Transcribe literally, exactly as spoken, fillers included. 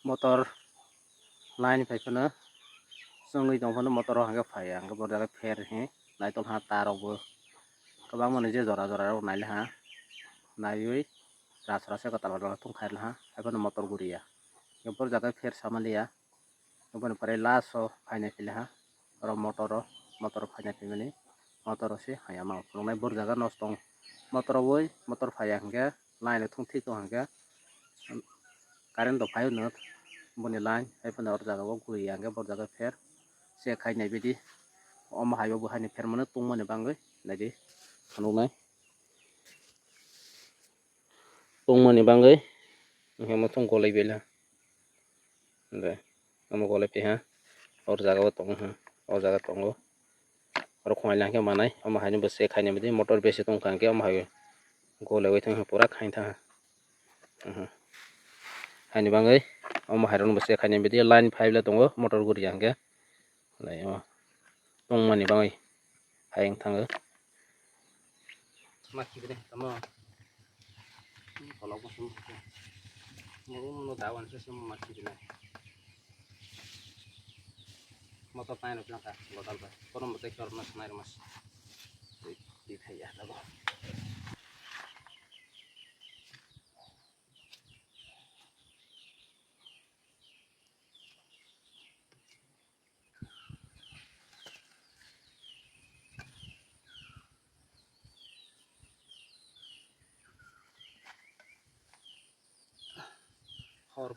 Motor line phai phano chwngwi tong phano motor o hwnkhe phaiya, hwnkhe bo jaga pher he naitol ha tar rok bo kwbangma ni je jora jora rok naile ha naiwi rasa rasa kwtal kwtal thung khairla ha, hai phano motor guriya. Hwnkhe bo jaga pher samaliya, aboni pore last o phainai phile ha. Oro motor o, motor o phaina phaimani, motor o se haya ma phunuknai bor jaga nosto wng. Motor o bai motor phaiya hwnkhe line o thung thik tong hwnkhe current rok phai hwno boni line, hai phano oro jaga o guriya hwnkhe bor jaga pher se khainai bidi. Omo hai o bo haino pher mano tungmani bagwi naidi phunuknai. Tungmani bagwi hwnkhe muchung golai bela. De, omo golai piha. Or jaga o tongo ha. O jaga tongo. Oro khwnai lang khe manai. Omo haino bo se khainai bidi motor besi tong kha hwnkhe omo hai golaiwi thang pura khain thang. Aha. Haini bagwi omo hai rok bo se khainai bidi line five le tongo motor guriya hwnkhe. Lai o tongmani bagwi hai wng thango. Ma khibini tamo. Kolok bo sum. Mo mo da wan se sum ma khibini. Motor tai no plaka godal ba. Kono mo te kor mas nai mas. Di di thai ya da bo. Hor.